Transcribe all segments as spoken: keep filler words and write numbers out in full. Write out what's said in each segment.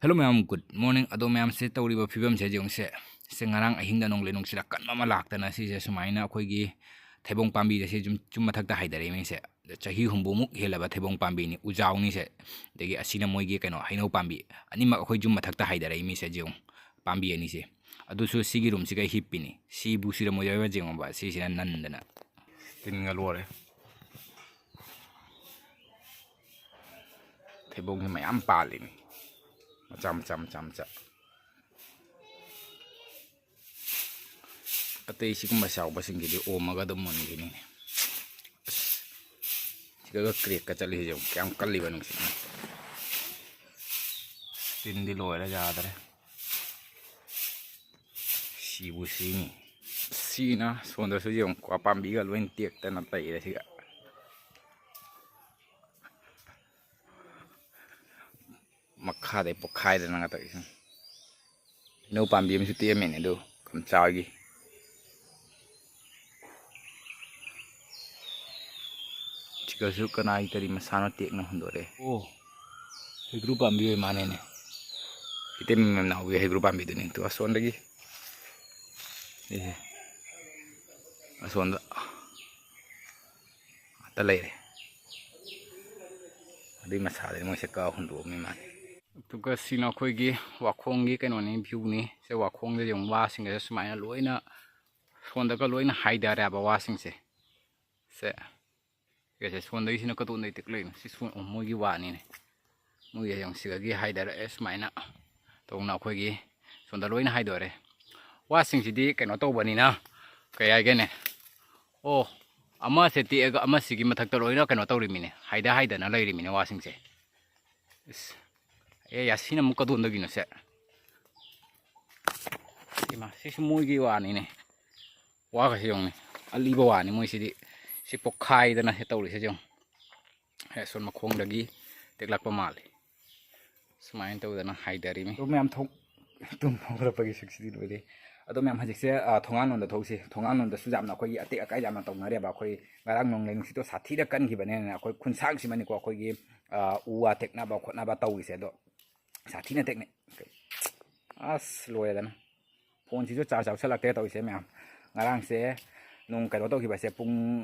Hello ꯃꯌꯥꯝ, good morning꯫ ꯑꯗꯣ ꯃꯌꯥꯝꯁꯦ ꯇꯧꯔꯤꯕ ꯐꯤꯕꯝꯁꯦ ꯌꯦꯡꯉꯨꯁꯦ꯫ ꯁꯦ ꯉꯔꯥꯡ ꯑꯍꯤꯡꯗ ꯅꯣꯡꯂꯩ ꯅꯨꯡꯁꯤꯠ ꯑꯀꯟꯕ ꯑꯃ ꯂꯥꯛꯇꯅ ꯁꯤꯁꯦ ꯁꯨꯃꯥꯏꯅ ꯑꯩꯈꯣꯏꯒꯤ ꯊꯩꯕꯣꯡ ꯄꯥꯝꯕꯤꯗ ꯁꯤ ꯌꯨꯝ, ꯌꯨꯝ ꯃꯊꯛꯇ ꯍꯥꯏꯊꯔꯛꯏ ꯃꯤꯁꯦ꯫ ꯆꯍꯤ ꯍꯨꯝꯐꯨꯃꯨꯛ ꯍꯦꯜꯂꯕ ꯊꯩꯕꯣꯡ ꯄꯥꯝꯕꯤꯅꯤ, ꯎꯖꯥꯎꯅꯤꯁꯦ꯫ ꯑꯗꯒꯤ ꯑꯁꯤꯅ ꯃꯣꯏꯒꯤ ꯀꯩꯅꯣ ꯍꯩꯅꯧ ꯄꯥꯝꯕꯤ꯫ ꯑꯅꯤꯃꯛ ꯑꯩꯈꯣꯏ ꯌꯨꯝ ꯃꯊꯛꯇ ꯍꯥꯏꯊꯔꯛꯏ ꯃꯤꯁꯦ ꯌꯦꯡꯉꯨ꯫ ꯄꯥꯝꯕꯤ ꯑꯅꯤꯁꯦ꯫ ꯑꯗꯨꯁꯨ ꯁꯤꯒꯤ ꯔꯨꯝꯁꯤꯒ ꯍꯤꯞꯄꯤꯅꯤ꯫ ꯁꯤꯕꯨ ꯁꯤꯔꯝꯃꯣꯏꯗꯣꯏꯕ ꯌꯦꯡꯉꯣꯕ꯫ ꯁꯤꯁꯤꯅ ꯅꯟꯗꯅ꯫ ꯇꯤꯟꯒ ꯂꯣꯏꯔꯦ꯫ ꯊꯩꯕꯣꯡꯁꯦ ꯃꯌꯥꯝ ꯄꯥꯜꯂꯤꯅꯤ꯫ ꯃꯆꯥ, ꯃꯆꯥ, ꯃꯆꯥ, ꯃꯆꯥ꯫ ꯑꯇꯩ ꯁꯤꯒꯨꯝꯕ ꯆꯥꯎꯕꯁꯤꯡꯁꯤꯗꯤ ꯑꯣꯝꯃꯒ ꯑꯗꯨꯝ ꯃꯨꯟꯈꯤꯅꯤꯅꯦ꯫ ꯑꯁ, ꯁꯤꯗꯒ crackꯀ ꯆꯠꯂꯤꯁꯦ ꯌꯦꯡꯉꯨ, ꯀꯌꯥꯝ ꯀꯜꯂꯤꯕ ꯅꯨꯡꯁꯤꯠꯅ꯫ ꯇꯤꯟꯗꯤ ꯂꯣꯏꯔꯦ, ꯌꯥꯗ꯭ꯔꯦ꯫ ꯁꯤꯕꯨ ꯁꯤꯅꯤ꯫ ꯁꯤꯅ ꯁꯣꯝꯗꯁꯨ ꯌꯦꯡꯉꯨ, ꯀ꯭ꯋꯥ ꯄꯥꯝꯕꯤꯒ ꯂꯣꯏ ꯇꯦꯛꯇꯅ ꯂꯩꯔꯦ ꯁꯤꯒ꯫ ꯃꯈꯥꯗꯩ ꯄꯣꯛꯈꯥꯏꯗꯅꯒ ꯇꯧꯏꯁꯦ꯫ ꯍꯩꯅꯧ ꯄꯥꯝꯕꯤ ꯑꯃꯁꯨ ꯇꯦꯛꯑꯝꯃꯦꯅꯦ ꯑꯗꯨ, ꯀꯝꯆꯥꯒꯤ꯫ ꯁꯤꯒꯁꯨ ꯀꯅꯥꯒꯤ ꯀꯔꯤ ꯃꯁꯥꯅꯣ ꯇꯦꯛꯅ ꯍꯨꯟꯗꯣꯔꯛꯑꯦ꯫ ꯑꯣ, ꯍꯩꯒ꯭ꯔꯨ ꯄꯥꯝꯕꯤ ꯑꯣꯏ ꯃꯥꯅꯦꯅꯦ꯫ ꯏꯇꯩꯃ ꯃꯅꯥꯎꯒꯤ ꯍꯩꯒ꯭ꯔꯨ ꯄꯥꯝꯕꯤꯗꯨꯅꯤ꯫ ꯇꯨ ꯑꯁꯣꯝꯗꯒꯤ꯫ ꯑꯦ, ꯑꯁꯣꯝꯗ꯫ ꯑꯇ ꯂꯩꯔꯦ꯫ ꯑꯗꯨꯏ ꯃꯁꯥꯗꯩ ꯃꯣꯏꯁꯦ ꯀꯛꯑ ꯍꯨꯟꯗꯣꯛꯑꯝꯃꯤ ꯃꯥꯜꯂꯦ꯫ ꯑꯗꯨꯒ ꯁꯤꯅ ꯑꯩꯈꯣꯏꯒꯤ ꯋꯥꯈꯣꯡꯒꯤ ꯀꯩꯅꯣꯅꯤ, viewꯅꯤ꯫ ꯁꯦ ꯋꯥꯈꯣꯡꯗ ꯌꯦꯡꯉꯨ, ꯋꯥꯁꯤꯡꯁꯦ ꯁꯨꯃꯥꯏꯅ ꯂꯣꯏꯅ ꯁꯣꯝꯗꯒ ꯂꯣꯏꯅ ꯍꯥꯏꯊꯔꯦꯕ ꯋꯥꯁꯤꯡꯁꯦ꯫ ꯁꯦ꯫ ꯁꯦ ꯁꯣꯝꯗꯒꯤꯁꯤꯅ ꯀꯇꯣꯟꯗꯩ ꯇꯦꯛꯂꯛꯏꯅꯣ? ꯁꯤ ꯁꯣꯝ-, ꯃꯣꯏꯒꯤ ꯋꯥꯅꯤꯅꯦ꯫ ꯃꯣꯏꯒꯤ ꯍꯌꯦꯡ ꯁꯤꯗꯒꯤ ꯍꯥꯏꯊꯔꯛꯑꯦ ꯁꯨꯃꯥꯏꯅ ꯇꯧꯅ ꯑꯩꯈꯣꯏꯒꯤ ꯁꯣꯝꯗ ꯂꯣꯏꯅ ꯍꯥꯏꯗꯣꯔꯦ꯫ ꯋꯥꯁꯤꯡꯁꯤꯗꯤ ꯀꯩꯅꯣ ꯇꯧꯕꯅꯤꯅ, ꯀꯩ ꯍꯥꯏꯒꯦꯅꯦ? ꯑꯣ, ꯑꯃꯁꯦ ꯇꯦꯛꯑꯒ ꯑꯃꯁꯤꯒꯤ ꯃꯊꯛꯇ ꯂꯣꯏꯅ ꯀꯩꯅꯣ ꯇꯧꯔꯤꯃꯤꯅꯦ, ꯍꯥꯏꯗ ꯍꯥꯏꯗꯅ ꯂꯩꯔꯤꯃꯤꯅꯦ ꯋꯥꯁꯤꯡꯁꯦ꯫ ꯏꯁ, ꯑꯦ, ꯌꯥꯁꯤꯅ ꯑꯃꯨꯛ ꯀꯗꯣꯝꯗꯒꯤꯅꯣ ꯁꯦ? ꯏꯃꯥ, ꯁꯤꯁꯨ ꯃꯣꯏꯒꯤ ꯋꯥꯅꯤꯅꯦ꯫ ꯋꯥꯒꯁꯦ ꯌꯦꯡꯉꯨꯅꯦ, ꯑꯂꯤꯕ ꯋꯥꯅꯤ ꯃꯣꯏꯁꯤꯗꯤ꯫ ꯁꯤ ꯄꯣꯛꯈꯥꯏꯗꯅ ꯁꯤ ꯇꯧꯔꯤꯁꯦ ꯌꯦꯡꯉꯨ꯫ ꯑꯦ, ꯑꯁꯣꯝ ꯃꯈꯣꯡꯗꯒꯤ ꯇꯦꯛꯂꯛꯄ ꯃꯥꯜꯂꯤ꯫ ꯁꯨꯃꯥꯏꯅ ꯇꯧꯗꯅ ꯍꯥꯏꯊꯔꯤꯃꯤ꯫ ꯑꯗꯣ ꯃꯌꯥꯝ ꯊꯣꯛ-, ꯇꯨꯝ ꯍꯧꯒꯠꯂꯛꯄꯒꯤ ꯁꯛꯁꯤꯗꯤ ꯂꯣꯏꯔꯦ꯫ ꯑꯗꯣ ꯃꯌꯥꯝ ꯍꯧꯖꯤꯛꯁꯦ, ꯑ, ꯊꯣꯡꯒꯥꯟꯂꯣꯝꯗ ꯊꯣꯛꯁꯤ꯫ ꯊꯣꯡꯒꯥꯟꯂꯣꯝꯗꯁꯨ ꯌꯥꯝꯅ ꯑꯩꯈꯣꯏꯒꯤ ꯑꯇꯦꯛ ꯑꯀꯥꯏ ꯌꯥꯝꯅ ꯇꯧꯅꯔꯦꯕ꯫ ꯑꯩꯈꯣꯏ ꯉꯔꯥꯡ ꯅꯣꯡꯂꯩ ꯅꯨꯡꯁꯤꯠꯇꯣ ꯁꯥꯊꯤꯅ ꯀꯟꯈꯤꯕꯅꯦꯅ ꯑꯩꯈꯣꯏ ꯈꯨꯟꯁꯥꯡꯁꯤꯃꯅꯤꯀꯣ ꯑꯩꯈꯣꯏꯒꯤ, ꯑ, ꯎ ꯋꯥ ꯇꯦꯛꯅꯕ ꯈꯣꯠꯅꯕ ꯇꯧꯔꯤꯁꯦ꯫ ꯑꯗꯣ ꯁꯥꯊꯤꯅ ꯇꯦꯛꯅꯤꯛ꯫ ꯑꯁ, ꯂꯣꯏꯔꯦꯗꯅ꯫ ꯐꯣꯟꯁꯤꯁꯨ ꯆꯥꯔꯖ ꯌꯥꯎꯁꯜꯂꯛꯇ꯭ꯔꯦ ꯇꯧꯔꯤꯁꯦ ꯃꯌꯥꯝ꯫ ꯉꯔꯥꯡꯁꯦ ꯅꯨꯡ ꯀꯩꯅꯣ ꯇꯧꯈꯤꯕꯁꯦ, ꯄꯨꯡ,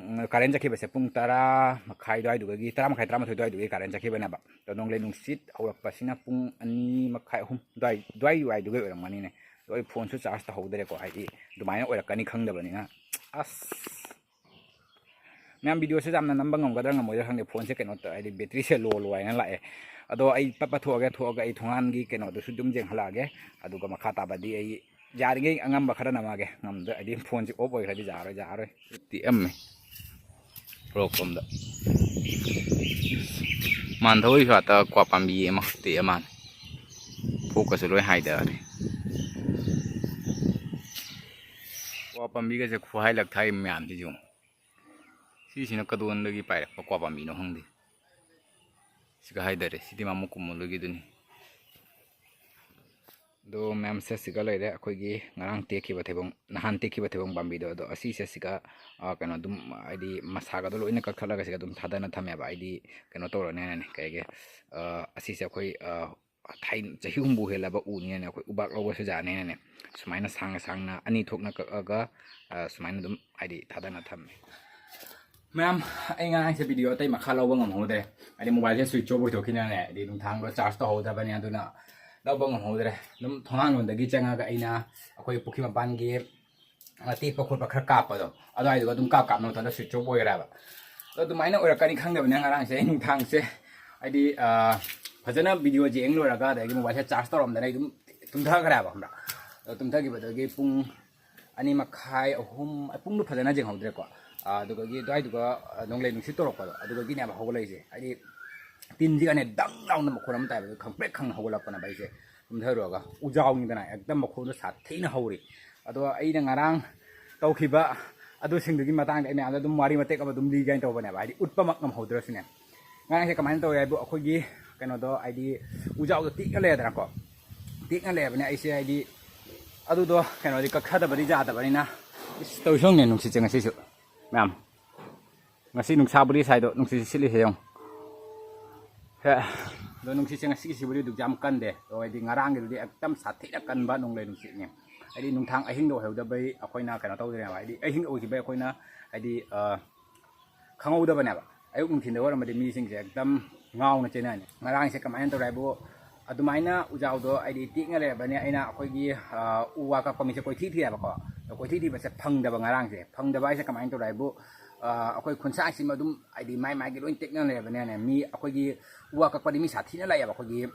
ꯀꯔꯦꯟ ꯆꯠꯈꯤꯕꯁꯦ ꯄꯨꯡ ꯇꯔꯥ ꯃꯈꯥꯏ ꯑꯗꯨꯋꯥꯏꯗꯨꯗꯒꯤ, ꯇꯔꯥ ꯃꯈꯥꯏ, ꯇꯔꯥꯃꯥꯊꯣꯏ ꯑꯗꯨꯋꯥꯏꯗꯨꯗꯒꯤ ꯀꯔꯦꯟ ꯆꯠꯈꯤꯕꯅꯦꯕ꯫ ꯑꯗꯣ ꯅꯣꯡꯂꯩ ꯅꯨꯡꯁꯤꯠ ꯍꯧꯔꯛꯄꯁꯤꯅ ꯄꯨꯡ ꯑꯅꯤ ꯃꯈꯥꯏ, ꯑꯍꯨꯝ ꯑꯗꯨꯋꯥꯏ, ꯑꯗꯨꯋꯥꯏꯗꯨꯒꯤ ꯑꯣꯏꯔꯝꯒꯅꯤꯅꯦ꯫ ꯑꯗꯣ ꯑꯩ ꯐꯣꯟꯁꯨ ꯆꯥꯔꯖ ꯇꯧꯍꯧꯗ꯭ꯔꯦꯀꯣ, ꯍꯥꯏꯗꯤ ꯑꯗꯨꯃꯥꯏꯅ ꯑꯣꯏꯔꯛꯀꯅꯤ ꯈꯪꯗꯕꯅꯤꯅ꯫ ꯑꯁ, ꯃꯌꯥꯝ, ꯚꯤꯗꯤꯑꯣꯁꯦ ꯌꯥꯝꯅ ꯅꯝꯕ ꯉꯝꯒꯗ꯭ꯔꯥ ꯉꯝꯃꯣꯏꯗ꯭ꯔꯥ ꯈꯪꯗꯦ, ꯐꯣꯟꯁꯦ ꯀꯩꯅꯣ ꯇꯧ-, ꯍꯥꯏꯗꯤ ꯕꯦꯇ꯭ꯔꯤꯁꯦ ꯂꯣ ꯂꯣ ꯍꯥꯏꯅ ꯂꯥꯛꯑꯦ꯫ ꯑꯗꯣ ꯑꯩ ꯄꯠ ꯄꯠ ꯊꯣꯛꯑꯒꯦ, ꯊꯣꯛꯑꯒ ꯑꯩ ꯊꯣꯡꯒꯥꯟꯒꯤ ꯀꯩꯅꯣꯗꯨꯁꯨ ꯑꯗꯨꯝ ꯌꯦꯡꯍꯜꯂꯛꯑꯒꯦ꯫ ꯑꯗꯨꯒ ꯃꯈꯥ ꯇꯥꯕꯗꯤ ꯑꯩ ꯌꯥꯔꯤꯉꯩ ꯑꯉꯝꯕ ꯈꯔ ꯅꯝꯃꯛꯑꯒꯦ꯫ ꯉꯝꯗ-, ꯍꯥꯏꯗꯤ ꯐꯣꯟꯁꯦ ꯑꯣꯐ ꯑꯣꯏꯈ꯭ꯔꯗꯤ ꯌꯥꯔꯣꯏ, ꯌꯥꯔꯣꯏ꯫ ꯇꯦꯛꯑꯝꯃꯦ ꯁꯣꯔꯣꯛꯂꯣꯝꯗ꯫ ꯃꯥꯟꯊꯧꯒꯤ ꯁꯥꯠꯇ ꯀ꯭ꯋꯥ ꯄꯥꯝꯕꯤ ꯑꯃꯈꯛ ꯇꯦꯛꯑ ꯃꯥꯜꯂꯦ꯫ ꯐꯣꯛꯀꯁꯨ ꯂꯣꯏ ꯍꯥꯏꯗꯔꯦ꯫ ꯀ꯭ꯋꯥ ꯄꯥꯝꯕꯤꯒꯁꯦ ꯈꯨꯍꯥꯏ ꯂꯛꯊꯥꯏ ꯃꯌꯥꯝꯁꯤꯁꯨ꯫ ꯁꯤꯁꯤꯅ ꯀꯗꯣꯟꯗꯒꯤ ꯄꯥꯏꯔꯛꯄ ꯀ꯭ꯋꯥ ꯄꯥꯝꯕꯤꯅꯣ ꯈꯪꯗꯦ꯫ ꯁꯤꯒ ꯍꯥꯏꯗꯔꯦ꯫ ꯁꯤꯗꯤ ꯃꯥꯃꯨ ꯀꯨꯝꯃꯨꯜꯂꯣꯏꯒꯤꯗꯨꯅꯤ꯫ ꯑꯗꯣ ꯃꯌꯥꯝ, ꯁꯦ ꯁꯤꯒ ꯂꯩꯔꯦ ꯑꯩꯈꯣꯏꯒꯤ ꯉꯔꯥꯡ ꯇꯦꯛꯈꯤꯕ ꯊꯩꯕꯣꯡ, ꯅꯍꯥꯟ ꯇꯦꯛꯈꯤꯕ ꯊꯩꯕꯣꯡ ꯄꯥꯝꯕꯤꯗꯣ꯫ ꯑꯗꯣ ꯑꯁꯤꯁꯦ ꯁꯤꯒ, ꯑ, ꯀꯩꯅꯣ ꯑꯗꯨꯝ, ꯍꯥꯏꯗꯤ ꯃꯁꯥꯒꯗꯣ ꯂꯣꯏꯅ ꯀꯛꯊꯠꯂꯒ ꯁꯤꯒ ꯑꯗꯨꯝ ꯊꯥꯗꯅ ꯊꯝꯃꯦꯕ꯫ ꯍꯥꯏꯗꯤ ꯀꯩꯅꯣ ꯇꯧꯔꯅꯦꯅꯅꯦ, ꯀꯩꯒꯤ, ꯑ, ꯑꯁꯤꯁꯦ ꯑꯩꯈꯣꯏ, ꯑ, ꯊꯥꯏꯅ ꯆꯍꯤ ꯍꯨꯝꯐꯨ ꯍꯦꯜꯂꯕ ꯎꯅꯤꯅꯅꯦ, ꯑꯩꯈꯣꯏ ꯎꯕꯥꯛ ꯂꯧꯕꯁꯨ ꯌꯥꯅꯦꯅꯅꯦ, ꯁꯨꯃꯥꯏꯅ ꯁꯥꯡꯅ ꯁꯥꯡꯅ ꯑꯅꯤ ꯊꯣꯛꯅ ꯀꯛꯑꯒ, ꯑ, ꯁꯨꯃꯥꯏꯅ ꯑꯗꯨꯝ ꯍꯥꯏꯗꯤ ꯊꯥꯗꯅ ꯊꯝꯃꯦ꯫ ꯃꯌꯥꯝ, ꯑꯩ ꯉꯔꯥꯡꯁꯦ ꯚꯤꯗꯤꯑꯣ ꯑꯇꯩ ꯃꯈꯥ ꯂꯧꯕ ꯉꯝꯍꯧꯗ꯭ꯔꯦ, ꯍꯥꯏꯗꯤ ꯃꯣꯕꯥꯏꯜꯁꯦ ꯁ꯭ꯋꯤꯠꯆ ꯑꯣꯐ ꯑꯣꯏꯊꯣꯛꯈꯤꯗꯅꯅꯦ, ꯍꯥꯏꯗꯤ ꯅꯨꯡꯗꯥꯡꯗꯣ ꯆꯥꯔꯖ ꯇꯧꯍꯧꯗꯕꯅꯦ꯫ ꯑꯗꯨꯅ ꯂꯧꯕ ꯉꯝꯍꯧꯗ꯭ꯔꯦ꯫ ꯑꯗꯨꯝ ꯊꯣꯡꯒꯥꯟꯂꯣꯝꯗꯒꯤ ꯆꯪꯉꯒ ꯑꯩꯅ ꯑꯩꯈꯣꯏ ꯄꯨꯈ꯭ꯔꯤ ꯃꯄꯥꯟꯒꯤ ꯇꯦꯛꯄ ꯈꯣꯠꯄ ꯈꯔ ꯀꯥꯞꯄꯗꯣ, ꯑꯗꯨꯋꯥꯏꯗꯨꯒ ꯑꯗꯨꯝ ꯀꯥꯞ ꯀꯥꯞꯅ ꯃꯊꯟꯇ ꯁ꯭ꯋꯤꯠꯆ ꯑꯣꯐ ꯑꯣꯏꯈ꯭ꯔꯦꯕ꯫ ꯑꯗꯣ ꯑꯗꯨꯃꯥꯏꯅ ꯑꯣꯏꯔꯛꯀꯅꯤ ꯈꯪꯗꯕꯅꯤꯅ ꯉꯔꯥꯡꯁꯦ ꯑꯩ ꯅꯨꯡꯗꯥꯡꯁꯦ, ꯍꯥꯏꯗꯤ, ꯑ, ꯐꯖꯅ ꯚꯤꯗꯤꯑꯣꯁꯦ ꯌꯦꯡ ꯂꯣꯏꯔꯒ ꯑꯗꯒꯤ ꯃꯣꯕꯥꯏꯜꯁꯦ ꯆꯥꯔꯖ ꯇꯧꯔꯝꯗꯅ ꯑꯩ ꯑꯗꯨꯝ ꯇꯨꯝꯊꯈ꯭ꯔꯦꯕ, ꯈꯪꯕ꯭ꯔꯥ? ꯑꯗꯣ ꯇꯨꯝꯊꯈꯤꯕꯗꯒꯤ ꯄꯨꯡ ꯑꯅꯤ ꯃꯈꯥꯏ, ꯑꯍꯨꯝ, ꯄꯨꯡꯗꯣ ꯐꯖꯅ ꯌꯦꯡꯍꯧꯗ꯭ꯔꯦꯀꯣ꯫ ꯑ, ꯑꯗꯨꯗꯒꯤ ꯑꯗꯨꯋꯥꯏꯗꯨꯒ, ꯑ, ꯅꯣꯡꯂꯩ ꯅꯨꯡꯁꯤꯠ ꯇꯧꯔꯛꯄꯗꯣ, ꯑꯗꯨꯗꯒꯤꯅꯦꯕ ꯍꯧꯒꯠꯂꯛꯏꯁꯦ꯫ ꯍꯥꯏꯗꯤ ꯇꯤꯟꯁꯤꯒꯅꯦ ꯗꯪ ꯂꯥꯎꯅ ꯃꯈꯣꯟ ꯑꯃ ꯇꯥꯏꯕ, ꯈꯪꯄ꯭ꯔꯦꯛ ꯈꯪꯅ ꯍꯧꯒꯠꯂꯛꯄꯅꯦꯕ ꯑꯩꯁꯦ ꯇꯨꯝꯊꯔꯨꯔꯒ꯫ ꯎꯖꯥꯎꯅꯤꯗꯅ ꯍꯦꯛꯇ ꯃꯈꯣꯟꯗꯣ ꯁꯥꯊꯤꯅ ꯍꯧꯔꯤ꯫ ꯑꯗꯣ ꯑꯩꯅ ꯉꯔꯥꯡ ꯇꯧꯈꯤꯕ ꯑꯗꯨꯁꯤꯡꯗꯨꯒꯤ ꯃꯇꯥꯡꯗ ꯑꯩ ꯃꯌꯥꯝꯗ ꯑꯗꯨꯝ ꯋꯥꯔꯤ ꯃꯇꯦꯛ ꯑꯃ ꯑꯗꯨꯝ ꯂꯤꯒꯦ ꯍꯥꯏꯅ ꯇꯧꯕꯅꯦꯕ, ꯍꯥꯏꯗꯤ ꯎꯠꯄꯃꯛ ꯉꯝꯍꯧꯗ꯭ꯔꯁꯨꯅꯦ꯫ ꯉꯔꯥꯡꯁꯦ ꯀꯃꯥꯏꯅ ꯇꯧꯋꯦ ꯍꯥꯏꯕꯨ, ꯑꯩꯈꯣꯏꯒꯤ ꯀꯩꯅꯣꯗꯣ, ꯍꯥꯏꯗꯤ ꯎꯖꯥꯎꯗꯣ ꯇꯦꯛꯅ ꯂꯩꯔꯗꯅꯀꯣ, ꯇꯦꯛꯅ ꯂꯩꯔꯕꯅꯦ ꯑꯩꯁꯦ, ꯍꯥꯏꯗꯤ ꯑꯗꯨꯗꯣ ꯀꯩꯅꯣꯗꯤ ꯀꯛꯊꯗꯕꯗꯤ ꯌꯥꯗꯕꯅꯤꯅ꯫ ꯏꯁ, ꯇꯧꯏꯁꯣꯡꯅꯦ ꯅꯨꯡꯁꯤꯠꯁꯦ ꯉꯁꯤꯁꯨ ꯃꯌꯥꯝ꯫ ꯉꯁꯤ ꯅꯨꯡꯁꯥꯕꯨꯗꯤ ꯁꯥꯏꯗꯣ, ꯅꯨꯡꯁꯤꯠꯁꯤ ꯁꯤꯠꯂꯤꯁꯦ ꯌꯦꯡꯉꯨ꯫ ꯁꯦ, ꯑꯗꯣ ꯅꯨꯡꯁꯤꯠꯁꯦ ꯉꯁꯤꯒꯤꯁꯤꯕꯨꯗꯤ ꯑꯗꯨꯛ ꯌꯥꯝ ꯀꯟꯗꯦ꯫ ꯑꯗꯣ ꯍꯥꯏꯗꯤ ꯉꯔꯥꯡꯒꯤꯗꯨꯗꯤ ꯑꯦꯛꯗꯝ ꯁꯥꯊꯤꯅ ꯀꯟꯕ ꯅꯣꯡꯂꯩ ꯅꯨꯡꯁꯤꯠꯅꯤ꯫ ꯍꯥꯏꯗꯤ ꯅꯨꯡꯊꯥꯡ ꯑꯍꯤꯡꯗ ꯑꯣꯏꯍꯧꯗꯕꯩ ꯑꯩꯈꯣꯏꯅ ꯀꯩꯅꯣ ꯇꯧꯗ꯭ꯔꯦꯕ꯫ ꯍꯥꯏꯗꯤ ꯑꯍꯤꯡ ꯑꯣꯏꯈꯤꯕꯩ ꯑꯩꯈꯣꯏꯅ ꯍꯥꯏꯗꯤ, ꯑ, ꯈꯪꯍꯧꯗꯕꯅꯦꯕ꯫ ꯑꯌꯨꯛ ꯅꯨꯡꯊꯤꯟꯗ ꯑꯣꯏꯔꯝꯃꯗꯤ ꯃꯤꯁꯤꯡꯁꯦ ꯑꯦꯛꯗꯝ ꯉꯥꯎꯅ ꯆꯦꯟꯅꯔꯅꯤ꯫ ꯉꯔꯥꯡꯁꯦ ꯀꯃꯥꯏꯅ ꯇꯧꯔꯦ ꯍꯥꯏꯕꯨ, ꯑꯗꯨꯃꯥꯏꯅ ꯎꯖꯥꯎꯗꯣ ꯍꯥꯏꯗꯤ ꯇꯦꯛꯅ ꯂꯩꯔꯕꯅꯦ꯫ ꯑꯩꯅ ꯑꯩꯈꯣꯏꯒꯤ, ꯑ, ꯎ ꯋꯥ ꯀꯛꯄ ꯃꯤꯁꯦ ꯀꯣꯏꯊꯤ ꯊꯤꯔꯦꯕꯀꯣ꯫ ꯑꯗꯣ ꯀꯣꯏꯊꯤ ꯊꯤꯕꯁꯦ ꯐꯪꯗꯕ ꯉꯔꯥꯡꯁꯦ꯫ ꯐꯪꯗꯕ ꯍꯥꯏꯁꯦ ꯀꯃꯥꯏꯅ ꯇꯧꯔꯦ ꯍꯥꯏꯕꯨ, ꯑ, ꯑꯩꯈꯣꯏ ꯈꯨꯟꯁꯥꯁꯤꯃ ꯑꯗꯨꯝ ꯍꯥꯏꯗꯤ ꯃꯥꯏ ꯃꯥꯏꯒꯤ ꯂꯣꯏ ꯇꯦꯛꯅ ꯂꯩꯔꯕꯅꯤꯅꯅꯦ꯫ ꯃꯤ ꯑꯩꯈꯣꯏꯒꯤ ꯎ ꯋꯥ ꯀꯛꯄꯗꯤ ꯃꯤ ꯁꯥꯊꯤꯅ ꯂꯥꯛꯑꯦꯕ꯫ ꯑꯩꯈꯣꯏꯒꯤ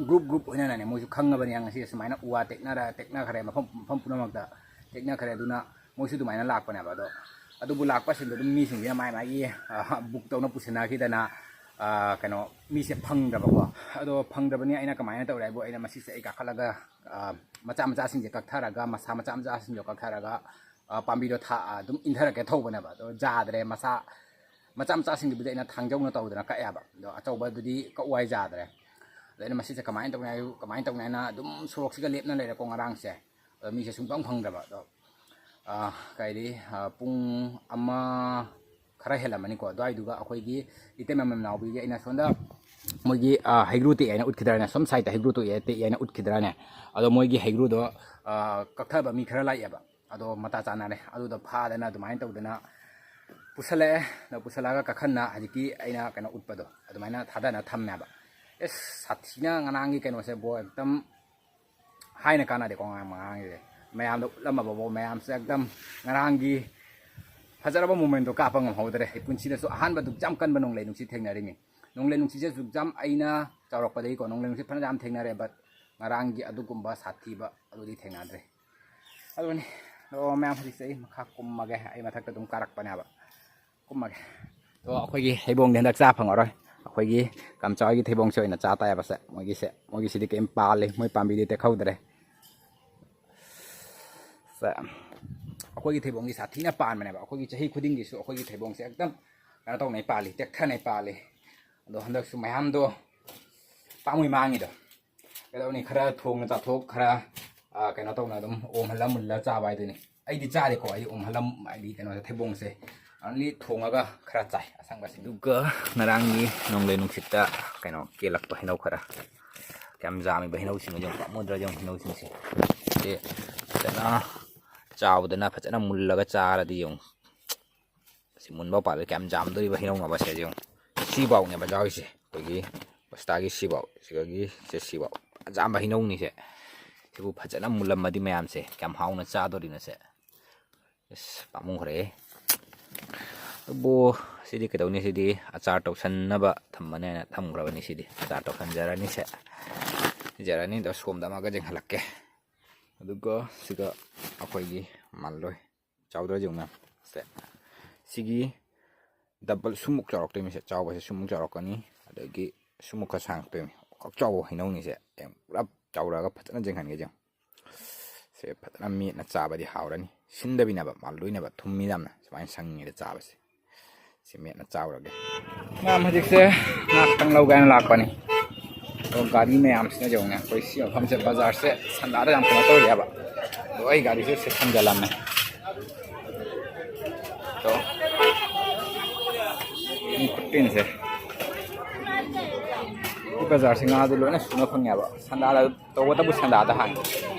ꯒ꯭ꯔꯨꯞ ꯒ꯭ꯔꯨꯞ ꯑꯣꯏꯅꯅꯅꯦ, ꯃꯣꯏꯁꯨ ꯈꯪꯉꯕꯅꯦ ꯉꯁꯤ ꯁꯨꯃꯥꯏꯅ ꯎ ꯋꯥ ꯇꯦꯛꯅꯔ-, ꯇꯦꯛꯅꯈ꯭ꯔꯦ ꯃꯐꯝ, ꯃꯐꯝ ꯄꯨꯝꯅꯃꯛꯇ ꯇꯦꯛꯅꯈ꯭ꯔꯦ꯫ ꯑꯗꯨꯅ ꯃꯣꯏꯁꯨ ꯑꯗꯨꯃꯥꯏꯅ ꯂꯥꯛꯄꯅꯦꯕ꯫ ꯑꯗꯣ ꯑꯗꯨꯕꯨ ꯂꯥꯛꯄꯁꯤꯡꯗꯣ ꯑꯗꯨꯝ ꯃꯤꯁꯤꯡꯁꯤꯅ ꯃꯥꯏ ꯃꯥꯒꯤ, ꯑ, ꯕꯨꯛ ꯇꯧꯅ ꯄꯨꯁꯤꯟꯅꯈꯤꯗꯅ, ꯑ, ꯀꯩꯅꯣ, ꯃꯤꯁꯦ ꯐꯪꯗ꯭ꯔꯕꯀꯣ꯫ ꯑꯗꯣ ꯐꯪꯗ꯭ꯔꯕꯅꯤ ꯑꯩꯅ ꯀꯃꯥꯏꯅ ꯇꯧꯔꯦ ꯍꯥꯏꯕꯨ, ꯑꯩꯅ ꯃꯁꯤꯁꯦ ꯑꯩ ꯀꯥꯈꯠꯂꯒ, ꯑ, ꯃꯆꯥ ꯃꯆꯥꯁꯤꯡꯁꯦ ꯀꯛꯊꯔꯒ, ꯃꯁꯥ ꯃꯆꯥ ꯃꯆꯥꯁꯤꯡꯗꯣ ꯀꯛꯊꯔꯒ, ꯑ, ꯄꯥꯝꯕꯤꯗꯣ ꯊꯥ-, ꯑ, ꯑꯗꯨꯝ ꯏꯟꯊꯔꯛꯀꯦ ꯊꯧꯕꯅꯦꯕ꯫ ꯑꯗꯣ ꯌꯥꯗ꯭ꯔꯦ꯫ ꯃꯆꯥ, ꯃꯆꯥ ꯃꯆꯥꯁꯤꯡꯗꯨꯕꯨꯗꯤ ꯑꯩꯅ ꯊꯥꯡꯖꯧꯅ ꯇꯧꯗꯅ ꯀꯛꯑꯦꯕ꯫ ꯑꯗꯣ ꯑꯆꯧꯕꯗꯨꯗꯤ ꯀꯛꯎ ꯍꯥꯏ ꯌꯥꯗ꯭ꯔꯦ꯫ ꯑꯗꯣ ꯑꯩꯅ ꯃꯁꯤꯁꯦ ꯀꯃꯥꯏꯅ ꯇꯧꯅꯤ ꯍꯥꯏ-, ꯀꯃꯥꯏꯅ ꯇꯧꯅꯤ ꯍꯥꯏꯅ ꯑꯗꯨꯝ ꯁꯣꯔꯣꯛꯁꯤꯒ ꯂꯦꯞꯅ ꯂꯩꯔꯦꯀꯣ ꯉꯔꯥꯡꯁꯦ꯫ ꯑꯗꯣ ꯃꯤꯁꯦ ꯁꯨꯡꯐꯪ ꯐꯪꯗ꯭ꯔꯕ꯫ ꯑꯗꯣ, ꯑ, ꯀꯩꯗꯤ, ꯑ, ꯄꯨꯡ ꯑꯃ ꯈꯔ ꯍꯦꯜꯂꯝꯃꯅꯤꯀꯣ꯫ ꯑꯗꯨꯋꯥꯏꯗꯨꯒ ꯑꯩꯈꯣꯏꯒꯤ ꯏꯇꯩꯃ ꯃꯅꯥꯎꯕꯤꯒꯤ ꯑꯩꯅ ꯁꯣꯝꯗ ꯃꯣꯏꯒꯤ, ꯑ, ꯍꯩꯒ꯭ꯔꯨ ꯇꯦꯛꯑꯦ ꯍꯥꯏꯅ ꯎꯠꯈꯤꯗ꯭ꯔꯥꯅꯦ? ꯁꯣꯝ ꯁꯥꯏꯗꯠꯇ ꯍꯩꯒ꯭ꯔꯨ ꯇꯦꯛꯑꯦ, ꯇꯦꯛꯑꯦ ꯍꯥꯏꯅ ꯎꯠꯈꯤꯗ꯭ꯔꯥꯅꯦ? ꯑꯗꯣ ꯃꯣꯏꯒꯤ ꯍꯩꯒ꯭ꯔꯨꯗꯣ, ꯑ, ꯀꯛꯊꯕ ꯃꯤ ꯈꯔ ꯂꯥꯛꯑꯦꯕ꯫ ꯑꯗꯣ ꯃꯇꯥ ꯆꯥꯅꯔꯦ꯫ ꯑꯗꯨꯗꯣ ꯐꯥꯗꯅ ꯑꯗꯨꯃꯥꯏꯅ ꯇꯧꯗꯅ ꯄꯨꯁꯜꯂꯛꯑꯦ꯫ ꯑꯗꯣ ꯄꯨꯁꯜꯂꯛꯑꯒ ꯀꯥꯈꯟꯅ ꯍꯧꯖꯤꯛꯀꯤ ꯑꯩꯅ ꯀꯩꯅꯣ ꯎꯠꯄꯗꯣ ꯑꯗꯨꯃꯥꯏꯅ ꯊꯥꯗꯅ ꯊꯝꯃꯦꯕ꯫ ꯑꯦꯁ, ꯁꯥꯊꯤꯅ ꯉꯔꯥꯡꯒꯤ ꯀꯩꯅꯣꯁꯦ ꯕꯣ, ꯑꯦꯛꯗꯝ ꯍꯥꯏꯅ ꯀꯥꯟꯅꯗꯦꯀꯣ꯫ ꯉꯔꯥꯡ, ꯉꯔꯥꯡꯒꯤꯁꯦ ꯃꯌꯥꯝꯗ ꯎꯠꯂꯝꯃꯕꯕꯣ, ꯃꯌꯥꯝꯁꯦ ꯑꯦꯛꯗꯝ ꯉꯔꯥꯡꯒꯤ ꯐꯖꯔꯕ ꯃꯣꯃꯦꯟꯗꯣ ꯀꯥꯞꯄ ꯉꯝꯍꯧꯗ꯭ꯔꯦ꯫ ꯑꯩ ꯄꯨꯟꯁꯤꯗꯁꯨ ꯑꯍꯥꯟꯕ ꯑꯗꯨꯛ ꯌꯥꯝ ꯀꯟꯕ ꯅꯣꯡꯂꯩ ꯅꯨꯡꯁꯤꯠ ꯊꯦꯡꯅꯔꯤꯃꯤ꯫ ꯅꯣꯡꯂꯩ ꯅꯨꯡꯁꯤꯠꯁꯦ ꯑꯗꯨꯛ ꯌꯥꯝ, ꯑꯩꯅ ꯆꯥꯎꯔꯛꯄꯗꯒꯤꯀꯣ ꯅꯣꯡꯂꯩ ꯅꯨꯡꯁꯤꯠ ꯐꯅ ꯌꯥꯝ ꯊꯦꯡꯅꯔꯦ, but ꯉꯔꯥꯡꯒꯤ ꯑꯗꯨꯒꯨꯝꯕ ꯁꯥꯊꯤꯕ ꯑꯗꯨꯗꯤ ꯊꯦꯡꯅꯗ꯭ꯔꯦ꯫ ꯑꯗꯨꯅꯤ꯫ ꯑꯗꯣ ꯃꯌꯥꯝ, ꯍꯧꯖꯤꯛꯁꯦ ꯑꯩ ꯃꯈꯥ ꯀꯨꯝꯃꯒꯦ꯫ ꯑꯩ ꯃꯊꯛꯇ ꯑꯗꯨꯝ ꯀꯥꯔꯛꯄꯅꯦꯕ꯫ ꯀꯨꯝꯃꯒꯦ꯫ ꯑꯗꯣ ꯑꯩꯈꯣꯏꯒꯤ ꯍꯩꯕꯣꯡꯗꯤ ꯍꯟꯗꯛ ꯆꯥ ꯐꯪꯉꯔꯣꯏ꯫ ꯑꯩꯈꯣꯏꯒꯤ ꯀꯝꯆꯥ ꯍꯣꯏꯒꯤ ꯊꯩꯕꯣꯡꯁꯦ ꯑꯣꯏꯅ ꯆꯥ ꯇꯥꯏꯌꯦꯕ꯫ ꯁꯦ, ꯃꯣꯏꯒꯤꯁꯦ, ꯃꯣꯏꯒꯤꯁꯤꯗꯤ ꯀꯩꯝ ꯄꯥꯜꯂꯤ, ꯃꯣꯏ ꯄꯥꯝꯕꯤꯗꯤ ꯇꯦꯛꯍꯧꯗ꯭ꯔꯦ꯫ ꯁꯦ, ꯑꯩꯈꯣꯏꯒꯤ ꯊꯩꯕꯣꯡꯒꯤ ꯁꯥꯊꯤꯅ ꯄꯥꯟꯕꯅꯦꯕ꯫ ꯑꯩꯈꯣꯏꯒꯤ ꯆꯍꯤ ꯈꯨꯗꯤꯡꯒꯤꯁꯨ ꯑꯩꯈꯣꯏꯒꯤ ꯊꯩꯕꯣꯡꯁꯦ ꯑꯦꯛꯗꯝ ꯀꯩꯅꯣ ꯇꯧꯅꯩ ꯄꯥꯜꯂꯤ, ꯇꯦꯛꯊꯅꯩ ꯄꯥꯜꯂꯤ꯫ ꯑꯗꯣ ꯍꯟꯗꯛꯁꯨ ꯃꯌꯥꯝꯗꯣ ꯄꯥꯝꯃꯨꯏ ꯃꯥꯡꯉꯤꯗꯣ꯫ ꯀꯩꯗꯧꯅꯤ, ꯈꯔ ꯊꯣꯡꯅ ꯆꯥꯊꯣꯛ, ꯈꯔ, ꯑ, ꯀꯩꯅꯣ ꯇꯧꯅ ꯑꯗꯨꯝ ꯑꯣꯝꯍꯜꯂ ꯃꯨꯜꯂ ꯆꯥꯕ ꯍꯥꯏꯗꯨꯅꯤ꯫ ꯑꯩꯗꯤ ꯆꯥꯗꯦꯀꯣ, ꯑꯩꯗꯤ ꯑꯣꯝꯍꯜꯂ, ꯍꯥꯏꯗꯤ ꯀꯩꯅꯣꯁꯦ, ꯊꯩꯕꯣꯡꯁꯦ ꯑꯣꯟꯂꯤ ꯊꯣꯡꯉꯒ ꯈꯔ ꯆꯥꯏ ꯑꯁꯪꯕꯁꯤꯡ꯫ ꯑꯗꯨꯒ ꯉꯔꯥꯡꯒꯤ ꯅꯣꯡꯂꯩ ꯅꯨꯡꯁꯤꯠꯇ ꯀꯩꯅꯣ ꯀꯦꯜꯂꯛꯄ ꯍꯩꯅꯧ ꯈꯔ꯫ ꯀꯌꯥꯝ ꯌꯥꯝꯃꯤꯕ ꯍꯩꯅꯧꯁꯤꯡꯗꯣ ꯌꯦꯡꯉꯨ, ꯄꯥꯝꯃꯨꯗ꯭ꯔꯥ ꯌꯦꯡꯉꯨ ꯍꯩꯅꯧꯁꯤꯡꯁꯦ꯫ ꯁꯤ ꯐꯖꯅ ꯆꯥꯎꯗꯅ ꯐꯖꯅ ꯃꯨꯜꯂꯒ ꯆꯥꯔꯗꯤ ꯌꯦꯡꯉꯨ꯫ ꯁꯤ ꯃꯨꯟꯕ ꯄꯥꯜꯂꯦ, ꯀꯌꯥꯝ ꯌꯥꯝꯗꯣꯔꯤꯕ ꯍꯩꯅꯧꯅꯣꯕ ꯁꯦ ꯌꯦꯡꯉꯨ꯫ ꯁꯤꯐꯥꯎꯅꯦꯕ ꯌꯥꯎꯔꯤꯁꯦ ꯑꯩꯈꯣꯏꯒꯤ ꯍꯣꯁꯇꯥꯒꯤ ꯁꯤꯐꯥꯎ, ꯁꯤꯗꯒꯤ ꯁꯦ ꯁꯤꯐꯥꯎ ꯌꯥꯝꯕ ꯍꯩꯅꯧꯅꯤꯁꯦ꯫ ꯁꯤꯕꯨ ꯐꯖꯅ ꯃꯨꯜꯂꯝꯃꯗꯤ ꯃꯌꯥꯝꯁꯦ ꯀꯌꯥꯝ ꯍꯥꯎꯅ ꯆꯥꯗꯣꯔꯤꯅꯣꯁꯦ꯫ ꯑꯁ, ꯄꯥꯝꯃꯨꯈ꯭ꯔꯦ꯫ ꯑꯗꯨꯕꯨ ꯁꯤꯗꯤ ꯀꯩꯗꯧꯅꯤ, ꯁꯤꯗꯤ ꯑꯆꯥꯔ ꯇꯧꯁꯟꯅꯕ ꯊꯝꯕꯅꯦꯅ ꯊꯝꯈ꯭ꯔꯕꯅꯤ꯫ ꯁꯤꯗꯤ ꯑꯆꯥꯔ ꯇꯧꯁꯟꯖꯔꯅꯤꯁꯦ꯫ ꯖꯔꯅꯤꯗꯣ ꯁꯣꯝꯗ ꯑꯃꯒ ꯌꯦꯡꯍꯜꯂꯛꯀꯦ꯫ ꯑꯗꯨꯒ ꯁꯤꯒ ꯑꯩꯈꯣꯏꯒꯤ ꯃꯥꯜꯂꯣꯏ ꯆꯥꯎꯗ꯭ꯔ ꯌꯦꯡꯉꯨ ꯃꯌꯥꯝ꯫ ꯁꯦ, ꯁꯤꯒꯤ ꯗꯕꯜ ꯁꯨꯃꯨꯛ ꯆꯥꯎꯔꯛꯇꯣꯏꯅꯤ꯫ ꯁꯦ, ꯆꯥꯎꯕꯁꯦ ꯁꯨꯃꯨꯛ ꯆꯥꯎꯔꯛꯀꯅꯤ, ꯑꯗꯒꯤ ꯁꯨꯃꯨꯛ ꯈꯔ ꯁꯥꯡꯉꯛꯇꯣꯏꯅꯤ꯫ ꯈ꯭ꯋꯥꯏ ꯆꯥꯎꯕ ꯍꯩꯅꯧꯅꯤꯁꯦ꯫ ꯌꯦꯡꯉꯨ, ꯄꯨꯂꯞ ꯆꯥꯎꯔꯛꯑꯒ ꯐꯖꯅ ꯌꯦꯡꯍꯟꯒꯦ ꯌꯦꯡꯉꯨ꯫ ꯁꯦ, ꯐꯖꯅ ꯃꯦꯠꯅ ꯆꯥꯕꯗꯤ ꯍꯥꯎꯔꯅꯤ꯫ ꯁꯤꯟꯗꯕꯤꯅꯦꯕ, ꯃꯥꯜꯂꯣꯏꯅꯦꯕ, ꯊꯨꯝꯃꯤ ꯌꯥꯝꯅ ꯁꯨꯃꯥꯏꯅ ꯁꯪꯉꯤꯉꯩꯗ ꯆꯥꯕꯁꯦ꯫ ꯁꯤ ꯃꯦꯠꯅ ꯆꯥꯎꯔꯒꯦ꯫ ꯃꯌꯥꯝ ꯍꯧꯖꯤꯛꯁꯦ ꯉꯥ ꯈꯤꯇꯪ ꯂꯧꯒꯦ ꯍꯥꯏꯅ ꯂꯥꯛꯄꯅꯤ꯫ ꯑꯗꯣ ꯒꯥꯔꯤ ꯃꯌꯥꯝꯁꯤꯅ ꯌꯦꯡꯉꯨꯅꯦ, ꯑꯩꯈꯣꯏ ꯁꯤ ꯃꯐꯝꯁꯦ ꯕꯖꯥꯔꯁꯦ ꯁꯟꯗꯥꯗ ꯌꯥꯝ ꯀꯩꯅꯣ ꯇꯧꯔꯤꯑꯕ꯫ ꯑꯗꯣ ꯑꯩ ꯒꯥꯔꯤꯁꯦ ꯁꯤ ꯊꯝꯖꯤꯜꯂꯝꯃꯦ꯫ ꯑꯗꯣ ꯃꯤ ꯈꯨꯠꯇꯤꯟꯁꯦ꯫ ꯁꯤ ꯕꯖꯥꯔꯁꯦ ꯉꯥꯗꯤ ꯂꯣꯏꯅ ꯁꯨꯅ ꯐꯪꯉꯦꯕ꯫ ꯁꯟꯗꯥꯗ ꯇꯧꯕꯇꯕꯨ ꯁꯟꯗꯥꯗ ꯍꯥꯡꯉꯤ꯫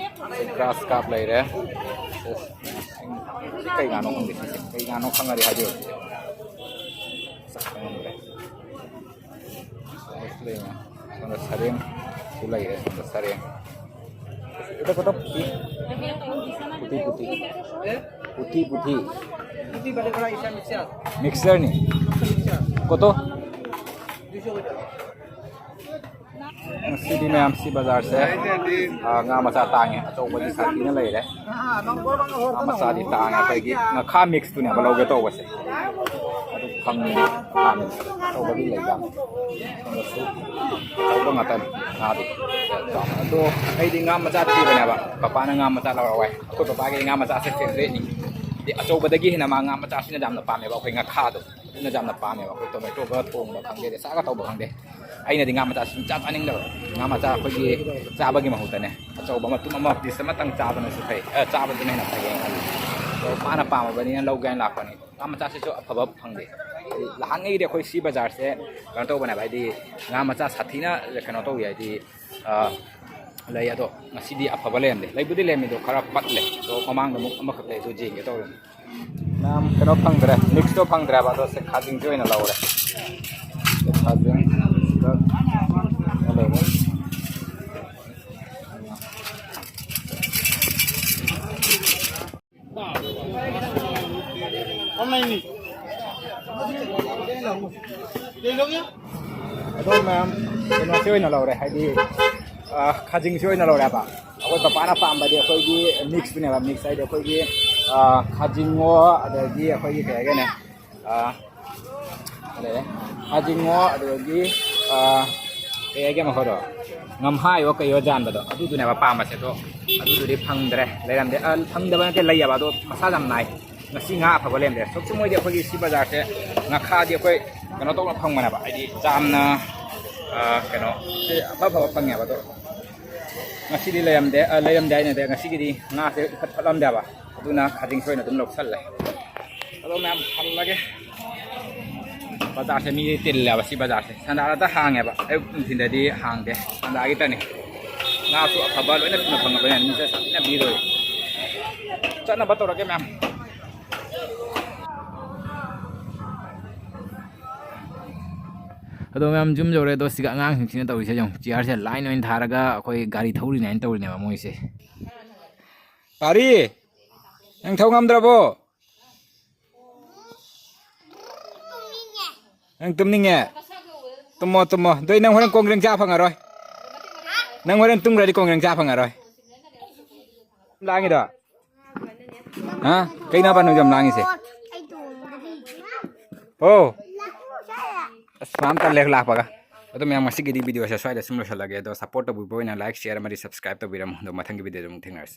ꯁꯤ ꯒ꯭ꯔꯥꯁ ꯀꯥꯞ ꯂꯩꯔꯦ꯫ ꯁꯤ ꯀꯩ ꯉꯥꯅꯣ ꯈꯪꯗꯦ ꯁꯤꯁꯦ꯫ ꯀꯩ ꯉꯥꯅꯣ ꯈꯪꯉꯗꯤ ꯍꯥꯏꯕꯤꯔꯛꯑꯣ꯫ ꯁꯛ ꯈꯪꯉꯝꯗ꯭ꯔꯦ꯫ ꯁꯣꯝꯗꯁꯨ ꯂꯩꯔꯦ꯫ ꯁꯣꯝꯗ ꯁꯔꯦꯡꯁꯨ ꯂꯩꯔꯦ꯫ ꯁꯣꯝꯗ ꯁꯔꯦꯡ꯫ ꯏꯇ ꯀꯣꯠꯇ ꯄꯨꯊꯤ꯫ ꯄꯨꯊꯤ, ꯄꯨꯊꯤ꯫ ꯄꯨꯊꯤ, ꯄꯨꯊꯤ꯫ ꯃꯤꯛꯁꯆꯔꯅꯤ꯫ ꯀꯣꯠꯇꯣ꯫ ꯉꯁꯤꯗꯤ ꯃꯌꯥꯝ ꯁꯤ ꯕꯖꯥꯔꯁꯦ, ꯑ, ꯉꯥ ꯃꯆꯥ ꯇꯥꯡꯉꯦ, ꯑꯆꯧꯕꯗꯤ ꯁꯥꯊꯤꯅ ꯂꯩꯔꯦ꯫ ꯉꯥ ꯃꯆꯥꯗꯤ ꯇꯥꯡꯉꯦ, ꯑꯩꯈꯣꯏꯒꯤ ꯉꯥꯈꯥ ꯃꯤꯛꯁꯇꯨꯅꯦꯕ ꯂꯧꯒꯦ ꯇꯧꯕꯁꯦ, ꯑꯗꯨ ꯐꯪꯗꯦ꯫ ꯉꯥꯈꯥ ꯃꯤꯛꯁ ꯑꯆꯧꯕꯗꯤ ꯂꯩꯕ, ꯁꯣꯝꯗꯁꯨ ꯑꯆꯧꯕ ꯉꯥꯛꯇꯅꯤ ꯉꯥꯗꯤ꯫ ꯑꯗꯣ ꯑꯩꯗꯤ ꯉꯥ ꯃꯆꯥ ꯊꯤꯕꯅꯦꯕ, ꯄꯄꯥꯅ ꯉꯥ ꯃꯆꯥ ꯂꯧꯔꯛꯑꯣ ꯍꯥꯏ꯫ ꯑꯩꯈꯣꯏ ꯄꯄꯥꯒꯤ ꯉꯥ ꯃꯆꯥꯁꯦ ꯐꯦꯕꯔꯦꯠꯅꯤ꯫ ꯍꯥꯏꯗꯤ ꯑꯆꯧꯕꯗꯒꯤ ꯍꯦꯟꯅ ꯃꯥ ꯉꯥ ꯃꯆꯥꯁꯤꯅ ꯌꯥꯝꯅ ꯄꯥꯝꯃꯦꯕ, ꯑꯩꯈꯣꯏ ꯉꯥꯈꯥꯗꯣ꯫ ꯑꯗꯨꯅ ꯌꯥꯝꯅ ꯄꯥꯝꯃꯦꯕ꯫ ꯑꯩꯈꯣꯏ ꯇꯣꯃꯦꯇꯣꯒ ꯊꯣꯡꯕ ꯈꯪꯗꯦ, ꯑꯗꯩ ꯆꯥꯛꯒ ꯇꯧꯕ ꯈꯪꯗꯦ꯫ ꯑꯩꯅꯗꯤ ꯉꯥ ꯃꯆꯥ ꯁꯨꯡꯆꯥ ꯆꯥꯅꯤꯡꯗꯕ꯫ ꯉꯥ ꯃꯆꯥ ꯑꯩꯈꯣꯏꯒꯤ ꯆꯥꯕꯒꯤ ꯃꯍꯨꯠꯇꯅꯦ, ꯑꯆꯧꯕ ꯃꯇꯨꯝ ꯑꯃ, ꯄꯤꯁ ꯑꯃꯇꯪ ꯆꯥꯕꯅꯁꯨ ꯐꯩ, ꯑ, ꯆꯥꯕꯗꯨꯅ ꯍꯦꯟꯅ ꯐꯩꯌꯦꯅ ꯈꯜꯂꯤ꯫ ꯑꯗꯣ ꯃꯥꯅ ꯄꯥꯝꯃꯕꯅꯤꯅ ꯂꯧꯒꯦ ꯍꯥꯏꯅ ꯂꯥꯛꯄꯅꯤ꯫ ꯉꯥ ꯃꯆꯥꯁꯤꯁꯨ ꯑꯐꯕ ꯐꯪꯗꯦ꯫ ꯍꯥꯏꯗꯤ ꯅꯍꯥꯟꯉꯩꯗꯤ ꯑꯩꯈꯣꯏ ꯁꯤ ꯕꯖꯥꯔꯁꯦ ꯀꯩꯅꯣ ꯇꯧꯕꯅꯦꯕ, ꯍꯥꯏꯗꯤ ꯉꯥ ꯃꯆꯥ ꯁꯥꯊꯤꯅ ꯀꯩꯅꯣ ꯇꯧꯏ, ꯍꯥꯏꯗꯤ, ꯑ, ꯂꯩ꯫ ꯑꯗꯣ ꯉꯁꯤꯗꯤ ꯑꯐꯕ ꯂꯩꯔꯝꯗꯦ꯫ ꯂꯩꯕꯨꯗꯤ ꯂꯩꯔꯝꯃꯤ, ꯑꯗꯣ ꯈꯔ ꯄꯠꯂꯦ꯫ ꯑꯗꯣ ꯃꯃꯥꯡꯗ ꯑꯃꯨꯛ ꯑꯃꯈꯛ ꯂꯩ, ꯑꯗꯨ ꯌꯦꯡꯒꯦ ꯇꯧꯔꯤꯅꯤ꯫ ꯃꯌꯥꯝ ꯀꯩꯅꯣ ꯐꯪꯗ꯭ꯔꯦ, ꯃꯤꯛꯁꯇꯣ ꯐꯪꯗ꯭ꯔꯦꯕ꯫ ꯑꯗꯣ ꯁꯦ ꯈꯥꯖꯤꯡꯁꯦ ꯑꯣꯏꯅ ꯂꯧꯔꯦ꯫ ꯁꯦ ꯈꯥꯖꯤꯡ ꯁꯤꯗ ꯂꯩꯔꯦ꯫ ꯑꯗꯣ ꯃꯌꯥꯝ ꯀꯩꯅꯣꯁꯤ ꯑꯣꯏꯅ ꯂꯧꯔꯦ, ꯍꯥꯏꯗꯤ, ꯑ, ꯈꯥꯖꯤꯡꯁꯤ ꯑꯣꯏꯅ ꯂꯧꯔꯦꯕ꯫ ꯑꯩꯈꯣꯏ ꯄꯄꯥꯅ ꯄꯥꯝꯕꯗꯤ ꯑꯩꯈꯣꯏꯒꯤ ꯃꯤꯛꯁꯇꯨꯅꯦꯕ꯫ ꯃꯤꯛꯁ ꯍꯥꯏꯗꯤ ꯑꯩꯈꯣꯏꯒꯤ, ꯑ, ꯈꯥꯖꯤꯡꯉꯣ, ꯑꯗꯒꯤ ꯑꯩꯈꯣꯏꯒꯤ ꯀꯩ ꯍꯥꯏꯒꯅꯤ, ꯑ, ꯀꯔꯤ? ꯈꯥꯖꯤꯡꯉꯣ, ꯑꯗꯨꯗꯒꯤ, ꯑ, ꯀꯩ ꯍꯥꯏꯒꯦ ꯃꯈꯣꯏꯗꯣ? ꯉꯝꯍꯥꯏꯌꯣ ꯀꯩꯌꯣ ꯌꯥꯟꯕꯗꯣ, ꯑꯗꯨꯗꯨꯅꯦꯕ ꯄꯥꯝꯕꯁꯦ꯫ ꯑꯗꯣ ꯑꯗꯨꯗꯨꯗꯤ ꯐꯪꯗ꯭ꯔꯦ, ꯂꯩꯔꯝꯗꯦ꯫ ꯑ, ꯐꯪꯗꯕ ꯅꯠꯇꯦ, ꯂꯩꯌꯦꯕ, ꯑꯗꯣ ꯃꯁꯥ ꯌꯥꯝ ꯅꯥꯏ꯫ ꯉꯁꯤ ꯉꯥ ꯑꯐꯕ ꯂꯩꯔꯝꯗꯦ꯫ ꯁꯨꯝ ꯁꯨꯝ ꯃꯣꯏꯗꯤ ꯑꯩꯈꯣꯏꯒꯤ ꯁꯤ ꯕꯖꯥꯔꯁꯦ ꯉꯥꯈꯥꯗꯤ ꯑꯩꯈꯣꯏ ꯀꯩꯅꯣ ꯇꯧꯅ ꯐꯪꯕꯅꯦꯕ, ꯍꯥꯏꯗꯤ ꯌꯥꯝꯅ, ꯑ, ꯀꯩꯅꯣ, ꯁꯤ ꯑꯐ ꯑꯐꯕ ꯐꯪꯉꯦꯕ꯫ ꯑꯗꯣ ꯉꯁꯤꯗꯤ ꯂꯩꯔꯝꯗꯦ, ꯑ, ꯂꯩꯔꯝꯗꯦ ꯍꯥꯏꯅꯗꯦ, ꯉꯁꯤꯒꯤꯗꯤ ꯉꯥꯁꯦ ꯏꯐꯠ ꯐꯠꯂꯝꯗꯦꯕ꯫ ꯑꯗꯨꯅ ꯈꯥꯖꯤꯡꯁꯦ ꯑꯣꯏꯅ ꯑꯗꯨꯝ ꯂꯧꯁꯜꯂꯦ꯫ ꯑꯗꯣ ꯃꯌꯥꯝ ꯍꯜꯂꯒꯦ꯫ ꯕꯖꯥꯔꯁꯦ ꯃꯤꯗꯤ ꯇꯤꯜꯂꯦꯕ, ꯁꯤ ꯕꯖꯥꯔꯁꯦ꯫ ꯁꯟꯗꯥꯗ ꯍꯥꯡꯉꯦꯕ, ꯑꯌꯨꯛ ꯅꯨꯡꯊꯤꯟꯗꯗꯤ ꯍꯥꯡꯗꯦ꯫ ꯁꯟꯗꯥꯒꯤ ꯇꯅꯤ꯫ ꯉꯥꯁꯨ ꯑꯐꯕ ꯂꯣꯏꯅ ꯊꯨꯅ ꯐꯪꯉꯕꯅꯤꯅ ꯃꯤꯁꯦ ꯁꯥꯊꯤꯅ ꯄꯤꯔꯣꯏ꯫ ꯆꯠꯅꯕ ꯇꯧꯔꯒꯦ ꯃꯌꯥꯝ꯫ ꯑꯗꯣ ꯃꯌꯥꯝ ꯌꯨꯝ ꯌꯧꯔꯦ꯫ ꯑꯗꯣ ꯁꯤꯒ ꯑꯉꯥꯡꯁꯤꯡꯁꯤꯅ ꯇꯧꯔꯤꯁꯦ ꯌꯦꯡꯉꯨ, ꯆꯤꯌꯔꯁꯦ ꯂꯥꯏꯟ ꯑꯣꯏꯅ ꯊꯥꯔꯒ ꯑꯩꯈꯣꯏ ꯒꯥꯔꯤ ꯊꯧꯔꯤꯅꯦ ꯍꯥꯏꯅ ꯇꯧꯔꯤꯅꯦꯕ ꯃꯣꯏꯁꯦ꯫ ꯄꯥꯔꯤ, ꯅꯪ ꯊꯧ ꯉꯝꯗ꯭ꯔꯕꯣ? ꯅꯪ ꯇꯨꯝꯅꯤꯡꯉꯦ? ꯇꯨꯝꯃꯣ, ꯇꯨꯝꯃꯣ꯫ ꯑꯗꯨꯏ ꯅꯪ ꯍꯣꯔꯦꯟ ꯀꯣꯡꯒ꯭ꯔꯦꯡ ꯆꯥ ꯐꯪꯉꯔꯣꯏ꯫ ꯅꯪ ꯍꯣꯔꯦꯟ ꯇꯨꯝꯈ꯭ꯔꯗꯤ ꯀꯣꯡꯒ꯭ꯔꯦꯡ ꯆꯥ ꯐꯪꯉꯔꯣꯏ꯫ ꯂꯥꯡꯉꯤꯗꯣ? ꯍꯥ? ꯀꯩꯅꯣꯕ ꯅꯣꯏ ꯌꯥꯝ ꯂꯥꯡꯉꯤꯁꯦ? ꯑꯣ꯫ ꯑꯁ, ꯃꯌꯥꯝ ꯇꯜꯂꯦ ꯂꯥꯛꯄꯒ꯫ ꯑꯗꯣ ꯃꯌꯥꯝ, ꯉꯁꯤꯒꯤꯗꯤ ꯚꯤꯗꯤꯑꯣꯁꯦ ꯁ꯭ꯋꯥꯏꯗ ꯁꯨꯝ ꯂꯣꯏꯁꯤꯜꯂꯒꯦ꯫ ꯑꯗꯣ ꯁꯞꯄꯣꯔꯠ ꯇꯧꯕꯤꯕ ꯑꯣꯏꯅ ꯂꯥꯏꯛ, ꯁꯤꯌꯔ ꯑꯃꯗꯤ ꯁꯕꯁꯀ꯭ꯔꯥꯏꯕ ꯇꯧꯕꯤꯔꯝꯃꯣ꯫ ꯑꯗꯣ ꯃꯊꯪꯒꯤ ꯚꯤꯗꯤꯑꯣꯗ ꯑꯃꯨꯛ ꯊꯦꯡꯅꯔꯁꯦ꯫